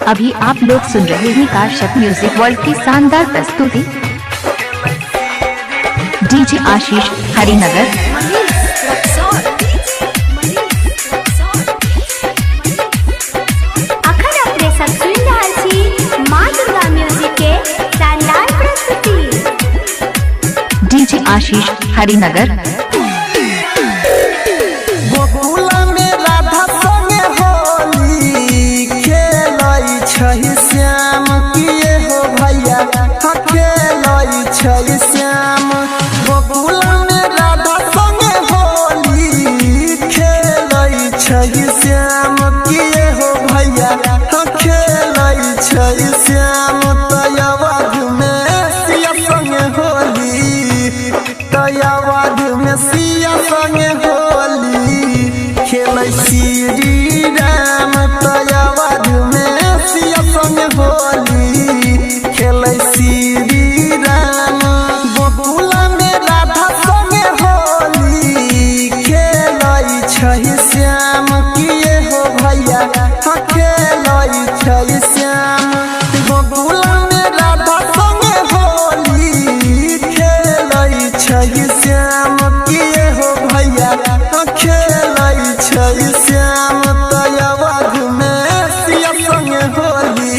अभी आप लोग सुन रहे हैं काश्यप म्यूजिक वर्ल्ड की शानदार प्रस्तुति। डीजे आशीष हरिनगर। मनीष रक्सौल। मनीष रक्सौल। अखन अपने सब सुनि रहल छी माँ दुर्गा म्यूजिक के शानदार प्रस्तुति। डीजे आशीष हरिनगर। गोकुल में राधा संगे होली खेलै छै श्याम, किए हो भैया, हाँ खेलै छै श्याम। गोकुल में राधा संगे होली खेलै छै श्याम, किए हो भैया, हाँ खेलै छै श्याम। तयवध में सिया संगे होली, तयवध में सिया संगे होली खेलै श्री राम। तयवध में सिया संगे होली खेलै श्री राम। गोकुल में राधा संगे होली खेलै छै श्याम, किए हो भैया, हाँ खेलै छै श्याम। गोकुल में राधा संगे होली खेलै छै श्याम, किए हो भैया, हाँ खेलै छै श्याम। तयवध में सिया संगे होली,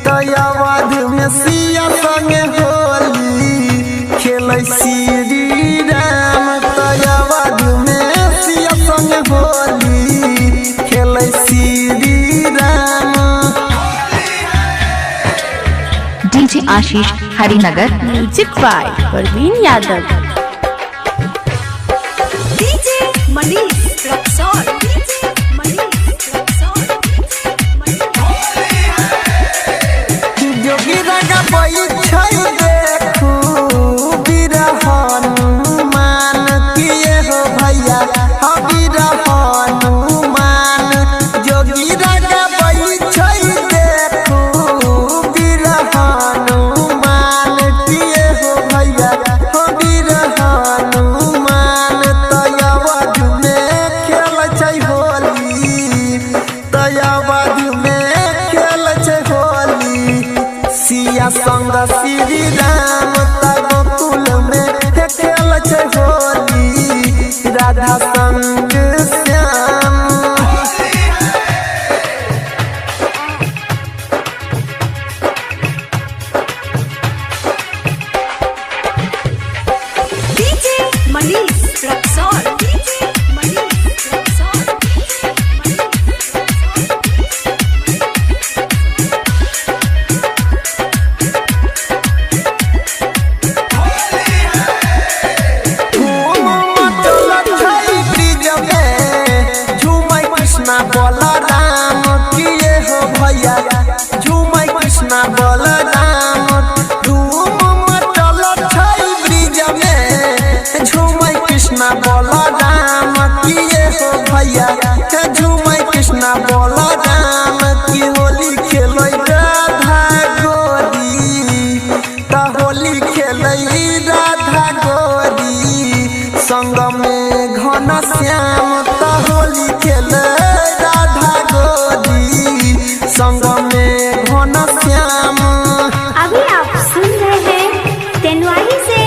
तयवध में सिया संगे होली खेलै श्री राम। तयवध में सिया संगे होली खेलै Shri Ram. DJ Ashish Harinagar. Music by Parveen Yadav. DJ Manish Raxaul. DJ Manish Raxaul. जोगी रंगबै छै देखू वीर हनुमान, किए हो भैया, हाँ वीर हनुमान। जोगी रंगबै छै देखू वीर हनुमान, किए हो भैया, हाँ वीर हनुमान। तयवध में खेल छै होली, तयवध में खेल छै होली सिया संग श्री राम। त गोकुल में खेल छै होली राधा संग Shyam. DJ Manish Raxaul. DJ Manish Raxaul. धूम मचल छै ब्रिज में, झूमै कृष्णा बलराम, किए हो भैया, झूमै कृष्णा बलराम। धूम मचल छै ब्रिज में, झूमै कृष्णा बलराम, किए हो भैया, झूमै कृष्णा बलराम। की होली खेलै राधा गोरी, त होली खेलै राधा गोरी संग में घन श्याम। त होली खेलै राधा गोरी संग में घन श्याम। अभी आप सुन रहे हैं तेनवाही से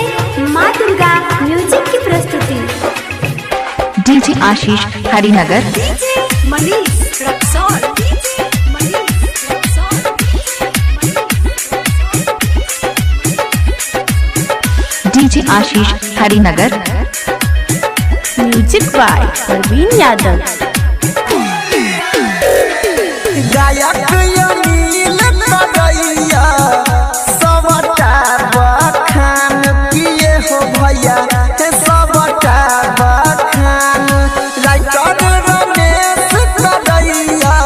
माँ दुर्गा म्यूजिक की प्रस्तुति। DJ Ashish Harinagar. DJ Manish Raxaul. DJ Manish Raxaul. DJ Ashish Harinagar. Music by Parveen Yadav. गायक अनिल करैया सबटा बखान, किए हो भैया, हे सबटा बखान। राइटर रमेश करैया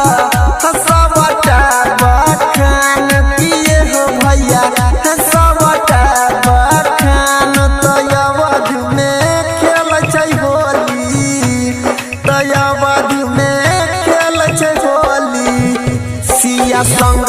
सबटा बखान, किए हो भैया, हे सबटा बखान। तयवध में खेल छै होली, तयवध में खेल छै होली सिया संग।